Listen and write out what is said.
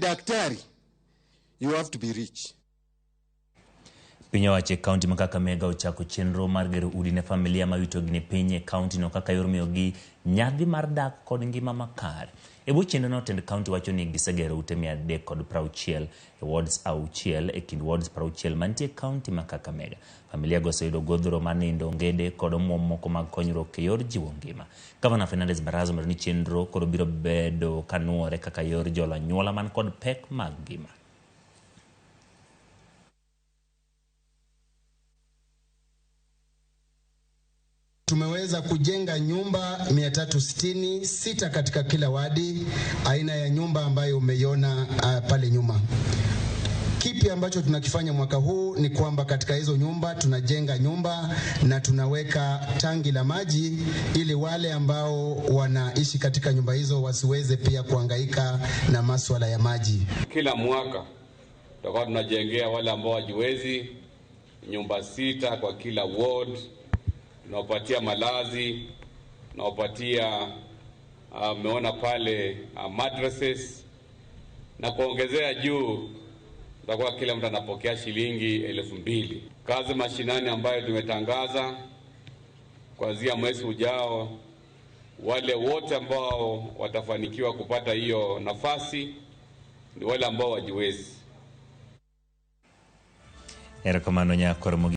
daktari, you have to be rich. Piny owacho e kaunti ma Kakamega ochako chenro mar gero udi ne familia ma yutogi ni piny e kaunti no kaka yor miyogi nyadhi mar dak kod ngima makare. E bwo chenrono, tend kaunti wacho ni gisegero ute 360 e wards 6 e kind wards 60 mantie e kaunti ma Kakamega. Familia go oseyudo godhro mar nindo, ongede kod omuom moko mag konyruok e yor jiwo ngima. Gavana Fernandes Barasa omedo ni chenro koro biro bedo kanuore kaka yor jolo anyuola man kod pek mag ngima. Tumeweza kujenga nyumba 366 katika kila wadi, aina ya nyumba ambayo umeiona pale nyuma. Kipi ambacho tunakifanya mwaka huu ni kwamba katika hizo nyumba tunajenga nyumba na tunaweka tangi la maji ili wale ambao wanaishi katika nyumba hizo wasiweze pia kuhangaika na masuala ya maji. Kila mwaka tutakuwa tunajengea wale ambao hawajiwezi nyumba 6 kwa kila ward, tunawapatia malazi, tunawapatia umeona pale mattresses, na kuongezea juu tutakuwa kila mtu anapokea shilingi 2,000. Kazi mashinani ambayo tumetangaza kuanzia mwezi ujao, wale wote ambao watafanikiwa kupata hiyo nafasi ni wale ambao wajiwezi. Erokamano nyakwar.